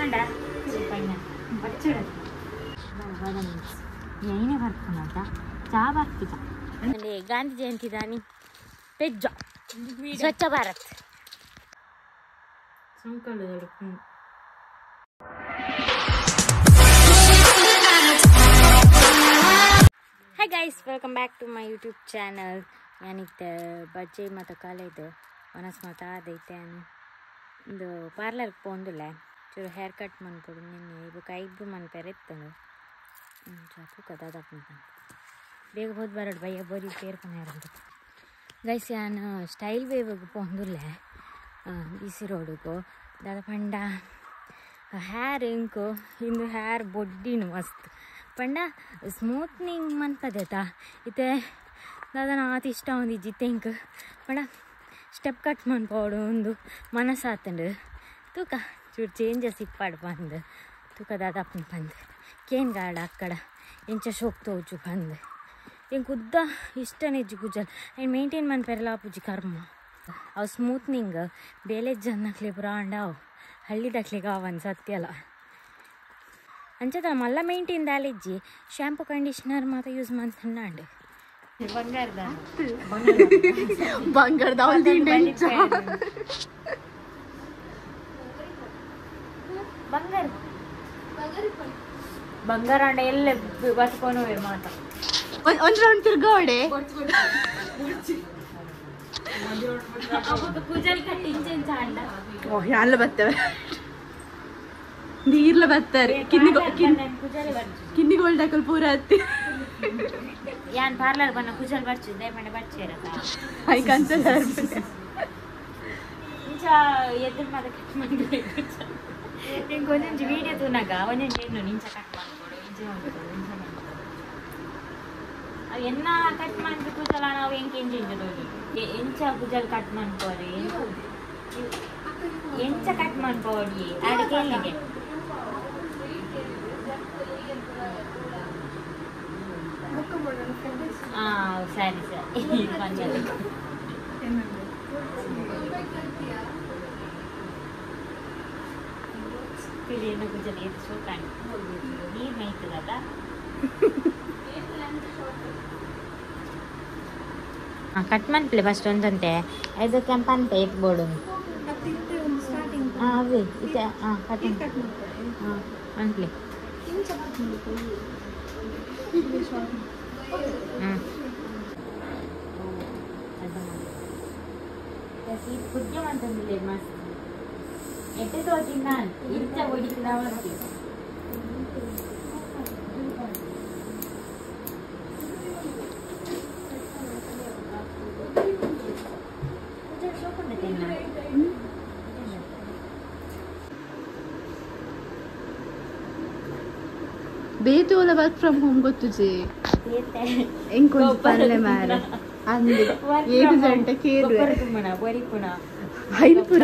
ಆಂಡ ಪೈನ ಬಚ್ಚಡ ಏನೇ ಬರ್ಪುನದ ಚಾ ಬರ್ಪಿಜ ಗಾಂಧಿ ಜಯಂತಿ ದಾನಿ ಪೆಜ್ಜ Swachh Bharat Hi guys, welcome back to my YouTube channel. ಯಾನಿತ್ತೆ ಬಜ್ಜೆ ಮತ್ತು ಕಾಲೇದು ಮನಸ್ಸು ಮಾತ ಅದೈತೆ ಒಂದು ಪಾರ್ಲರ್ಗೆ ಪೋಂದುಲ್ಲ ಚೂರು ಹೇರ್ ಕಟ್ ಮನ್ಪೊಡು ನಿನ್ನೆ ಇವಾಗ ಐಬ್ರು ಮನ್ಪೇರೆ ಇತ್ತಂದು ಚಾಕು ಕದಾದಪ್ಪ ಬೇಗ ಹೋದ್ ಬರೋಡು ಬಯ್ಯ ಬರೀ ಪೇರ್ಪನ ಗೈಸ್ ಯಾನು ಸ್ಟೈಲ್ ವೇವಿಗೆ ಪೋಂದುಲ್ಲ ಬಿ ಸಿ ರೋಡಿಗು ದಾದ ಪಂಡ ಹೇರ್ ಇಂಕು ಇಂದು ಹೇರ್ ಬೊಡ್ಡಿನ ಮಸ್ತ್ ಪಂಡ ಸ್ಮೂತ್ನಿಂಗ್ ಮನ್ಪದೇತ ಇತ್ತೆ ದಾದನ ಆತ ಇಷ್ಟ ಒಂದಿಜ್ಜಿ ತೆಂಕ್ ಪಂಡ ಸ್ಟೆಪ್ ಕಟ್ ಮನ್ಪೋಡು ಒಂದು ಮನಸ್ಸಾತಂಡು ತೂಕ ಚೂರು ಚೇಂಜಸ್ ಇಪ್ಪಾಡು ಬಂದು ತೂಕ ದಾದಪ್ಪನ ಬಂದು ಕೇನ್ ಗಾಡ ಅಕ್ಕಡ ಎಂಚ ಶೋಕ್ ತೋಜು ಬಂದು ಎಂಕ್ ಉದ್ದ ಇಷ್ಟನೇ ಇಜ್ಜಿ ಗುಜಲ್ ಆ್ಯಂಡ್ ಮೇಂಟೈನ್ ಮನ್ಪೆರಲ ಪೂಜಿ ಕರ್ಮ ಅವು ಸ್ಮೂತ್ನಿಂಗ್ ಬೇಲೆ ಜನಕ್ಲೆ ಪೂರ ಅಂಡ ಅವು ಹಳ್ಳಿದಕ್ಲೆಗೆ ಅವು ಸತ್ಯಲ್ಲ ಅಂಚದ ಮಲ್ಲ ಮೇಂಟೈನ್ ದಾಲಿಜ್ಜಿ ಶ್ಯಾಂಪು ಕಂಡೀಷ್ನರ್ ಮಾತ್ರ ಯೂಸ್ ಮಾಡ್ತಂಡ ಬಂಗಾರದ ಬಂಗಾರದ ಬಂಗಾರ ಬಂಗಾರ ಅಂಡ ಎಲ್ಲ ಬತ್ಕೊಂಡು ಮಾತ ಒಂದು ರೌಂಡ್ ತಿರ್ಗೋಡೆ ಕೂಜಲ್ ಕಟ್ಟಿ ಇಂಚ ಅಂಡ ಅಲ್ಲ ಬರ್ತವೆ ನೀರ್ಲ ಬರ್ತಾರೆ ಕಿನ್ನಿ ಕಿನ್ನಿ ಗೋಲ್ಡ್ ಹಾಕಲ್ ಪೂರ ಹತ್ತಿ ಯಾನ್ ಪಾರ್ಲರ್ ಬನ್ನ ಕುಜಲ್ ಬರ್ಚಿದ್ದೆ ಮನೆ ಬರ್ಚೇರ I cancel ಇಂಚ ಎದುರು ಮಾತ ಕಟ್ ಮಾಡಿ ನಿಂಗೆ ಒಂದೊಂದು ವಿಡಿಯೋ ತೂನಾಗ ಒಂದೊಂದು ಏನು ನಿಂಚ ಕಟ್ ಮಾಡ್ಕೊಡು ಇಂಚ ಮಾಡ್ಕೊಡು ಇಂಚ ಮಾಡ್ಕೊಡು ಅವು ಎನ್ನ ಕಟ್ ಮಾಡಿದ್ರೆ ಕುಜಲ ನಾವು ಎಂಕ ಎಂಚ ಇಂಚ ತೋಜಿ ಎಂಚ ಕುಜಲ್ ಕಟ್ ಮಾಡ್ಕೋರಿ ಎಂಚ ಕಟ್ ಮಾಡ್ಕೋಡಿ ಅಡಿಗೆ ಎಲ್ಲಿಗೆ ಸರಿ ಸರಿ ಪಿಳಿಯನ್ನು ಕುಜಲ್ ಏತ್ ಸೋಕಾಣಿ ನೀರು ಮೇಯ್ತದಲ್ಲ ಕಟ್ ಮನ್ಪ್ಲೆ ಫಸ್ಟ್ ಒಂದಂತೆ ಐದು ಕೆಂಪಂತೆ ಏತ್ ಬೋಡು ಹಾಂ ಅವೇ ಇತ್ತೆ ಹಾಂ ಕಟ್ ಹಾಂ ಮನ್ಪ್ಲೆ ಕುದ್ಯ ಮಂತಂದಿಲ್ಲ ಮಸ್ತ್ ಎಟ್ಟೆ ತೋಚಿನ ಇಂಚ ಒಡಿಸಿದ ಬೇತೋಲ ವರ್ಕ್ ಫ್ರಮ್ ಹೋಮ್ ಗೊತ್ತುಜಿ ಎಂಕೊಂಚ ಪಲ್ಲೆ ಮಾರ ಅಂದೆ ಏಳು ಗಂಟೆ ಕೇಳುವೆ ಐನ್ಪುರ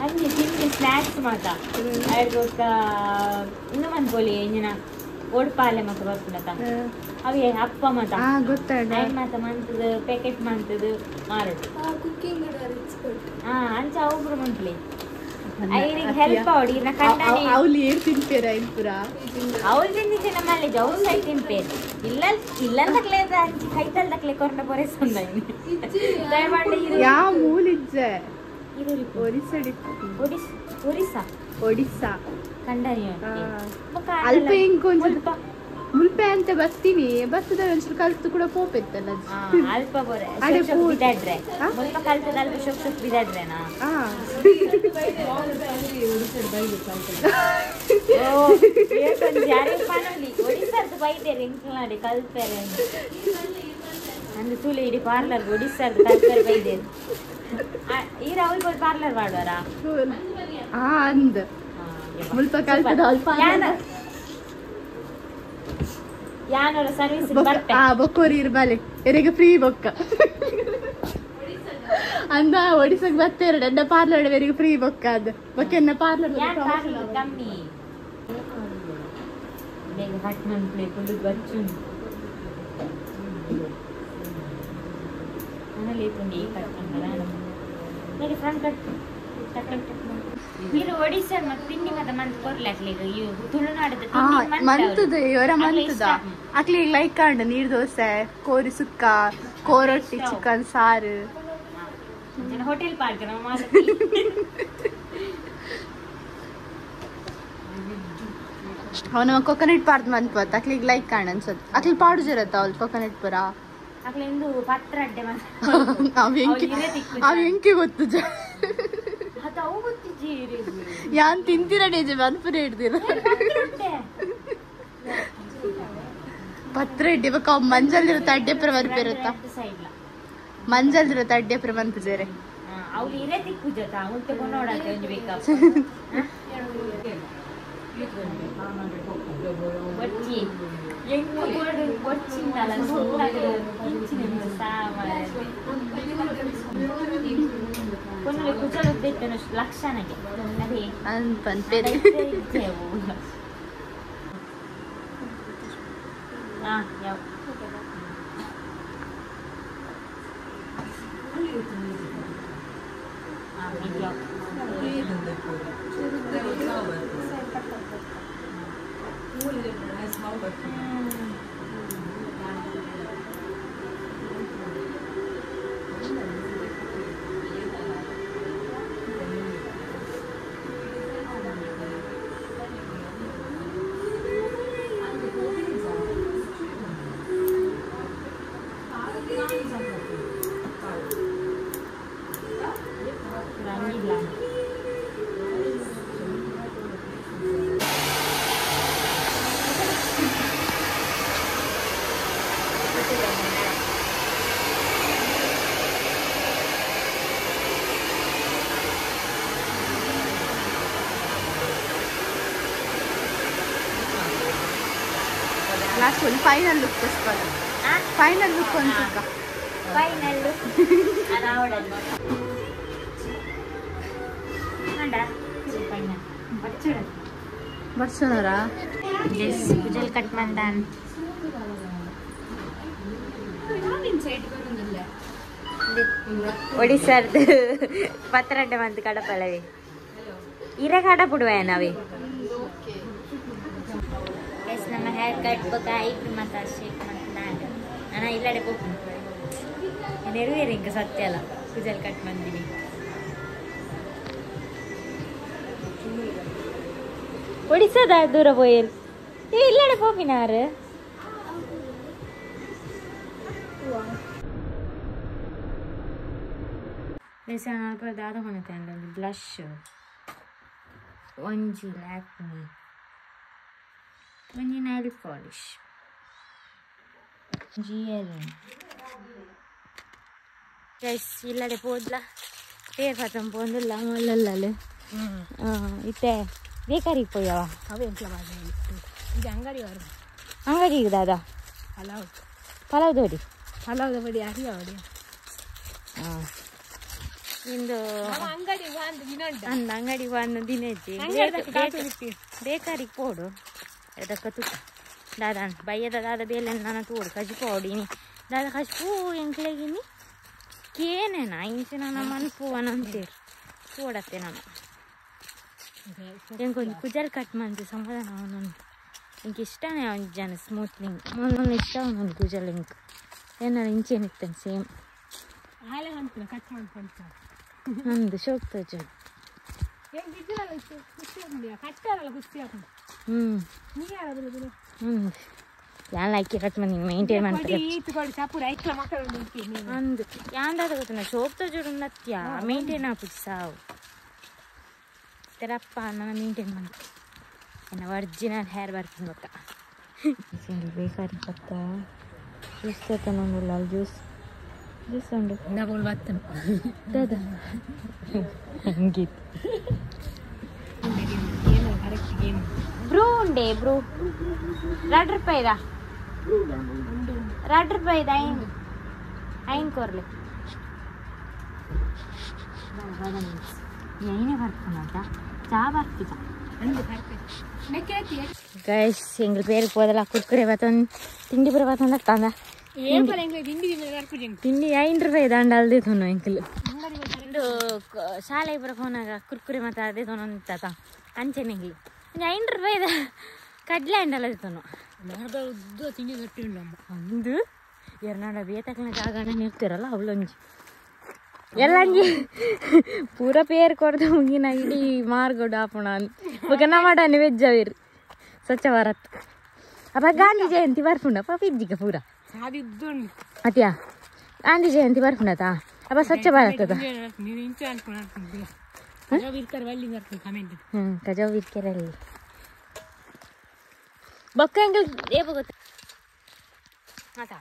ಅಲ್ಲಿ ತಿಂಡಿ ಸ್ನ್ಯಾಕ್ಸ್ ಮಾತ ಅಯ್ಯೊಕ್ಕ ಇನ್ನು ಮನ್ಪೊಲಿ ಎಂಜಿನ ಓಡ್ಪಾಲೆ ಮಾತ ಬರ್ಪುನತ ಅವೇ ಅಪ್ಪ ಮಾತ ಗೊತ್ತಾಡ ಐನ್ ಮಾತ ಮಂತದ ಪ್ಯಾಕೆಟ್ ಮಂತದ ಮಾರಡು ಕುಕ್ಕಿಂಗ್ ಎಕ್ಸ್ಪರ್ಟ್ ಹಾ ಅಂಚ ಒಬ್ರು ಮಂತ್ಲಿ ಐರಿಗೆ ಹೆಲ್ಪ್ ಅವಡಿ ನಾ ಕಂಡಾನಿ ಅವ್ಲು ಏರ್ ತಿನ್ಪೇರ ಐನ್ಪುರ ಅವ್ಳು ತಿಂದಿದ್ದೆ ನಮ್ಮಲ್ಲಿ ಅವ್ಳು ಸೈ ತಿನ್ಪೇರು ಇಲ್ಲ ಇಲ್ಲಂದಕ್ಲೆ ಅಂಚಿ ಕೈತಲ್ದಕ್ಲೆ ಕೊರ್ನ ಪೊರೆ ಸಂದ ಯಾವ ಮೂಲಿಜ್ಜೆ ಒರಿಸ್ಸಾ ಒರಿಸ್ಸಾ ಒಡಿಸ್ಸಾ ಕಂಡಾನಿ ಅಲ್ಪ ಇಂಕೊಂಚ ಮುಲ್ಪೆ ಅಂತ ಬರ್ತೀನಿ ಬರ್ತದ ಒಂಚೂರು ಕಲ್ತು ಕೂಡ ಪೋಪೆತ್ತಲ್ಲ ಅಲ್ಪ ಬೋರೆ ಬಿದಾಡ್ರೆ ಮುಲ್ಪ ಕಲ್ತದ ಅಲ್ಪ ಶೋಕ್ ಶೋಕ್ ಬಿದಾಡ್ರೆನಾ ಒಡಿಸ್ಸಾರ್ದು ಬೈದೇರಿ ಎಂಕ್ಲಾಡಿ ಕಲ್ಪೆರೆ ಅಂದು ತೂಲೆ ಇಡೀ ಪಾರ್ಲರ್ ಒಡಿಸ್ಸಾರ್ದು ಕಲ್ಪೆರೆ ಬೈದೇರಿ ಈರ ಅವ್ರಿಗೆ ಪಾರ್ಲರ್ ಮಾಡುವರಾ ಅಂದ್ ಮುಲ್ಪ ಕಲ್ತದ ಅಲ್ಪ ಯಾನೋರ ಸರ್ವಿಸ್ ಬರ್ಪೆ ಆ ಬೊಕ್ಕೋರಿ ಇರ್ಬಾಲೆ ಎರೆಗೆ ಫ್ರೀ ಬೊಕ್ಕ ಅಂದ ಒಡಿಸ್ಸಾಗ ಬತ್ತೇರ ನನ್ನ ಪಾರ್ಲರ್ ಎರೆಗೆ ಫ್ರೀ ಬೊಕ್ಕ ಅದು ಬೊಕ್ಕೆನ್ನ ಪಾರ್ಲರ್ ಯಾನ್ ಪಾರ್ಲರ್ ಕಮ್ಮಿ ಬೇಗ ಕಟ್ ಮನ್ಪ್ಲೆ ಫುಲ್ ಬಚ್ಚು ನನಗೆ ಕಟ್ ಮಂಗಲ. Front cut cut cut. Odisha ಮತ್ತೆ ತಿಂಡಿ ಮತ್ತೆ ಮಂತ್ ಕೊರ್ಲಾಕ್ಲಿ ತುಳುನಾಡದ ತಿಂಡಿ ಮಂತದ ಇವರ ಮಂತದ ಅಕ್ಲಿ ಲೈಕ್ ಆಂಡ ನೀರ್ ದೋಸೆ ಕೋರಿ ಸುಕ್ಕ ಕೋರೊಟ್ಟಿ ಚಿಕನ್ ಸಾರು ಹೋಟೆಲ್ ಪಾರ್ಕ್ ನಮ್ಮ ಅವನ ಕೊಕೊನಟ್ ಪಾರ್ದ್ ಮಂತ್ ಅಕ್ಲಿಗೆ ಲೈಕ್ ಕಾಣ ಅನ್ಸತ್ ಅಕ್ಲಿ ಪಾಡು ಜರತ್ತ ಅವಳು ಕೊಕೊನಟ್ ಪುರ ಅಕ್ಲಿ ಇಂದು ಪತ್ರ ಅಡ್ಡೆ ಅವ್ ಎಂಕೆ ಗೊತ್ತು ಯಾನ್ ತಿಂತೀರ ಡೇಜೆ ಮನ್ಪುರ ಹಿಡ್ದಿರ ಪತ್ರ ಇಡ್ಡಿ ಬಕ್ಕ ಮಂಜಲ್ದಿರುತ್ತೆ ಅಡ್ಡೆ ಪುರ ಮನ್ಪಿರುತ್ತ ಮಂಜಲ್ದಿರುತ್ತೆ ಅಡ್ಡೆ ಪುರ ಮನ್ಪುಜೇರೆ ಅವ್ಳು ಇರೇ ತಿಕ್ಕು ಜೊತೆ ಅವಳು ತಗೊಂಡು ಬೇಕಾ ಬೊಚ್ಚಿ ಎಂಕು ಕೊರಡು ಬೊಚ್ಚಿಂದಲ್ಲ ಸುಳ್ಳಾಗದು ಇಂಚಿನ ಸಾಮಾನು ಕೊನ್ನಲೆ ಕುಜಲು ಉದ್ದೆತ್ತನು ಲಕ್ಷಣಗೆ ಅದೇ ಪನ್ಪೇರೆ ಹಾಂ ಯಾವ ಹಾಂ ಇದು ಯಾವ ಲಾಸ್ಟ್ ಒಂದು ಫೈನಲ್ ಲುಕ್ ತಸ್ಕೊಳ್ಳ ಫೈನಲ್ ಲುಕ್ ಒಂದು ಫೈನಲ್ ಲುಕ್ ಬರ್ಸೋನರಾ ಎಸ್ ಕುಜಲ್ ಕಟ್ ಮಂದಾನ್ ಒಡಿಸ್ಸಾರ್ದು ಪತ್ರಡ್ಡೆ ಮಂತ್ ಕಡಪಲವಿ ಇರ ಕಡಪುಡುವೆ ನಾವೇ ಎಸ್ ನಮ್ಮ ಹೇರ್ ಕಟ್ ಬೊಕ ಐಬ್ರು ಮತ್ತು ಶೇಪ್ ಮತ್ತು ನಾಡು ನಾನು ಇಲ್ಲಡೆ ಪೋಪು ನೆರವೇರಿ ಇಂಕ ಸತ್ಯ ಅಲ್ಲ ಕುಜಲ್ ಕಟ್ ಬಂದಿನಿ ಒಡಿಸ್ಸಾದ ದೂರ ಪೋಯಲ್ ಏ ಇಲ್ಲಡೆ ಪೋಪಿನಾರು ಅಲ್ಪ ದಾದ ಕೊನತೆ ಒಂಜಿ ಬ್ಲಶ್ ಒಂಜಿ ಲ್ಯಾಕ್ಮಿ ಒಂಜಿ ನೈಲ್ ಪಾಲಿಶ್ ಒಂಜಿ ಇಯರಿಂಗ್ ಗೈಸ್ ಇಲ್ಲಡೆ ಪೋದ್ಲ ಪೇರ್ ಪತಂ ಪೋಂದುಲ್ಲ ಮಲ್ಲಲ್ಲಲು ಇತ್ತೆ ಬೇಕರಿಗೆ ಪೋಯವ ಅಂಗಡಿ ಅಂಗಡಿಗೆ ದಾದಾ ಪಲಾವ್ ಪಲಾವ್ ದೋಡಿ ಪಲಾವ್ ದೋಡಿ ಅರಿ ಅವಡಿ ಹಾಂ ಇಂದು ಅಂಗಡಿ ಅಂದ ಅಂಗಡಿ ಒಂದು ದಿನ ಇಜ್ಜಿ ಬೇಕರಿಗೆ ಪೋಡು ಅದಕ್ಕ ತುಕ್ಕ ದಾದಾ ಬಯ್ಯದ ದಾದ ಬೇಲೆ ನಾನು ತೋಡು ಕಜಿಪು ಅವಡಿನಿ ದಾದ ಕಜಿಪು ಎಂಕ್ಲೆಗಿನಿ ಕೇನೇನಾ ಇಂಚೆ ನನ್ನ ಮನ್ಪು ಅಂತೀರಿ ತೋಡತ್ತೆ ನಾನು ಎಂಕೊಂಜಿ ಕುಜಲ್ ಕಟ್ ಮಂತಿ ಸಮಾಧಾನ ಅವನೊಂದು ಇಂಕ ಇಷ್ಟನೇ ಅವನ ಜನ ಸ್ಮೂತ್ನಿಂಗ್ ಮೊನ್ನೆ ಇಷ್ಟ ಅವನೊಂದು ಕುಜಲ್ ಇಂಕ್ ಏನಾರ ಇಂಚೇನಿತ್ತೇನೆ ಸೇಮ್ ಅಂದು ಶೋಕ್ ತೋಜು ಹ್ಞೂ ಹ್ಞೂ ಯಾನ್ ಲೈಕ್ ಕಟ್ ಮಂದಿ ಮೇಂಟೈನ್ ಮಾಡ್ತಾರೆ ಅಂದು ಯಾಂದಾದ ಗೊತ್ತ ಶೋಕ್ ತೋಜುಡು ನತ್ಯ ಮೇಂಟೈನ್ ಆಪುಜಿ ಸಾವು ತೆರಪ್ಪ ನಾನು ಮೇಂಟೈನ್ ಮಾಡ್ತೀನಿ ನನ್ನ ಒರಿಜಿನಲ್ ಹೇರ್ ಬರ್ತೀನಿ ಗೊತ್ತ ಬೇಕಾರಿ ಪಕ್ಕ ಜ್ಯೂಸ್ ತಗೊಂಡಿಲ್ಲ ಅಲ್ಲಿ ಜ್ಯೂಸ್ ಜ್ಯೂಸ್ ಉಂಡು ದಾದಾ ಹಂಗಿತ್ತು ಬ್ರೂ ಉಂಡೆ ಬ್ರೂ 2 ರೂಪಾಯಿದಾ 2 ರೂಪಾಯಿದ ಐನ್ ಐನ್ ಕೊರ್ಲಿ ಏನೇ ಬರ್ತಾನಂತ ಚಾ ಬರ್ತಿದ್ದ ಗೈಸ್ ಎಂಗ್ಳ പേര് പോതല ಕುರ್ಕುರೆ ಬತ್ತೊಂದು ತಿಂಡಿ ಪುರ ಬತ್ತೊಂದು ತಂದ ತಿಂಡಿ 5 ರೂಪಾಯಿ ದಾಂಡ ಅಲ್ದೆ ತೊನ್ನು ಎಂಕಲ್ ಇಂದು ಶಾಲೆ ಪೂರ ಫೋನಾಗ ಕುರ್ಕುರೆ ಮತ್ತು ಅದೇ ತೊನೊಂದು ಅಂಚೆನೆಗ್ಲಿ ಒಂಜಿ 5 ರೂಪಾಯಿದ ಕಡ್ಲೆ ಅಂಡಲ ತೊನು ತಿಂಡಿ ಗಟ್ಟಿ ಅಂದು ಎರನಾಡ ಬೇತಕ್ನ ಜಾಗನ ನಿಲ್ತಿರಲ್ಲ ಅವಳೊಂಜಿ ಎಲ್ಲಂಜಿ ಪೂರ ಪೇರ್ ಕೊರ್ದು ಮುಗಿನ ಇಡೀ ಮಾರ್ಗೋಡು ಆಪುಣ ಬೊಕ ನಮಡನೆ ವೆಜ್ ಅವಿರ್ ಸ್ವಚ್ಛ ಭಾರತ್ ಅಪ್ಪ ಗಾಂಧಿ ಜಯಂತಿ ಬರ್ಪುಂಡ ಪಾಪ ಇಜ್ಜಿಗ ಪೂರ ಅತ್ಯಾ ಗಾಂಧಿ ಜಯಂತಿ ಬರ್ಪುಂಡತಾ ಅಪ್ಪ ಸ್ವಚ್ಛ ಭಾರತದ ಕಜಾವ್ ಇರ್ಕೆರಲ್ಲಿ ಬೊಕ್ಕ ಎಂಗಲ್ ಏಪ ಗೊತ್ತ ಆತಾ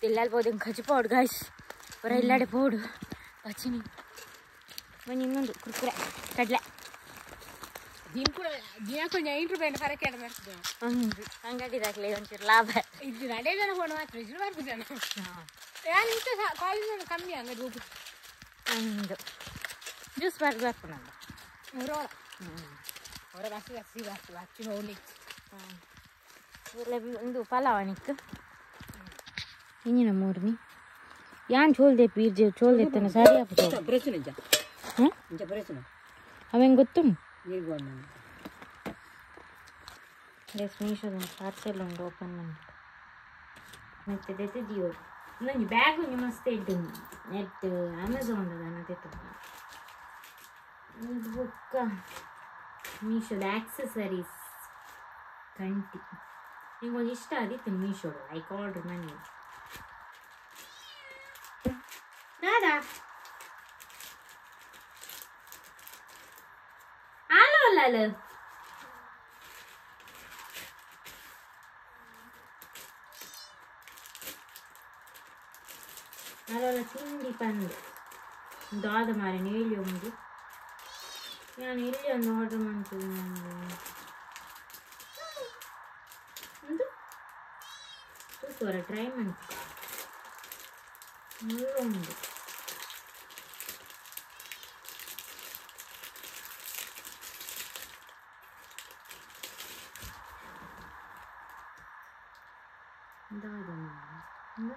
ಇಲ್ಲಾಲ್ ಪೋದು ಖಜಿ ಪೋಡು ಗಾಯ್ಸ್ ಪೂರ ಇಲ್ಲಾಡೆ ಪೋಡು ಪಚ್ಚಿನಿ ಒಂಜಿ ಇನ್ನೊಂದು ಕುರ್ಕುರೆ ಕಡಲೆ ಅಂಗಡಿ ದಾಖಲೆ ಒಂಚೂರು ಲಾಭ ಅಂದು ಜ್ಯೂಸ್ ಬಾರ್ದು ಬರ್ಪುನಲ್ಲ ಒಂದು ಪಲಾವ್ ಇಂಜಿನ ಮೂರ್ನಿ ಯಾನ್ ಚೋಲ್ they ಪೀರ್ಜೆ ಚೋಲ್ ದೇತನ ಸಾರಿ ಆಪು ಪ್ರಶ್ನೆ ಹಾ ಪ್ರಶ್ನೆ ಅವೆನ್ ಗೊತ್ತು ಎಸ್ ಮೀಶೋದ ಪಾರ್ಸೆಲ್ ಉಂಡು ಓಪನ್ ಮಾಡಿ ಮತ್ತೆ ದೆತ್ತದಿಯೋ ಇನ್ನೊಂದು ಬ್ಯಾಗ್ ಒಂಜಿ ಮಸ್ತ್ ಎಡ್ಡೆ ನೆಟ್ ಅಮೆಝಾನ್ ದಾನ ದೆತ್ತ ಇದು ಬೊಕ್ಕ ಮೀಶೋದ ಆಕ್ಸೆಸರೀಸ್ ಕಂಟಿ ನಿಂಗೊಂದು ಇಷ್ಟ ಆದಿತ್ತು ಮೀಶೋಡು ಲೈಕ್ ಆರ್ಡರ್ ಮನಿ ದಾದಾ ಆಲೋ ಅಲ್ಲ ಅಲ್ಲ ತಿಂಡಿ ಪಂದು ದಾದ ಮಾರೆ ಎಲ್ಲಿ ಉಂಡು ನಾನು ಎಲ್ಲಿ ಒಂದು ಆರ್ಡರ್ ಮಾಡ್ತೀನಿ ಒಂದು ತೂಕುವರ ಟ್ರೈ ಮಾಡ್ತೀನಿ ಮುಳ್ಳು ಉಂಡು ದಾದ ಮಾರೆ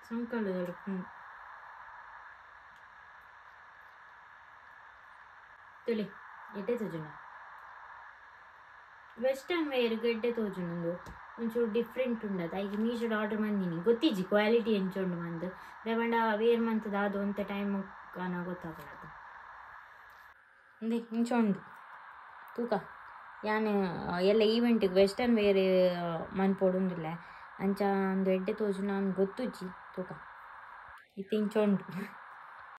ಸಂಕಲದಲ್ಲಿ ತುಳಿ ಎಡ್ಡೆ ತೋಜುಂಡ ವೆಸ್ಟರ್ನ್ ವೇರ್ಗೆ ಎಡ್ಡೆ ತೋಜುಂಡು ಒಂಚೂರು ಡಿಫ್ರೆಂಟ್ ಉಂಡದ ಈಗ ಮೀಶೋಡ್ ಆರ್ಡರ್ ಮಂದಿನಿ ಗೊತ್ತಿಜ್ಜಿ ಕ್ವಾಲಿಟಿ ಎಂಚುಂಡು ಮಂದು ರೇವಂಡ ವೇರ್ ಮಂತದ ಅದು ಒಂತೆ ಟೈಮ್ ಕಾನ ಗೊತ್ತಾಗದ ಅಂದೆ ಇಂಚ ಉಂಡು ತೂಕ ಯಾನ್ ಎಲ್ಲ ಈವೆಂಟಿಗೆ ವೆಸ್ಟರ್ನ್ ವೇರ್ ಮನ್ಪೊಡುಂದಿಲ್ಲ ಅಂಚ ಒಂದು ಎಡ್ಡೆ ತೋಜುನ ಗೊತ್ತುಜ್ಜಿ ತೂಕ ಇತ್ತೆ ಇಂಚ ಉಂಡು.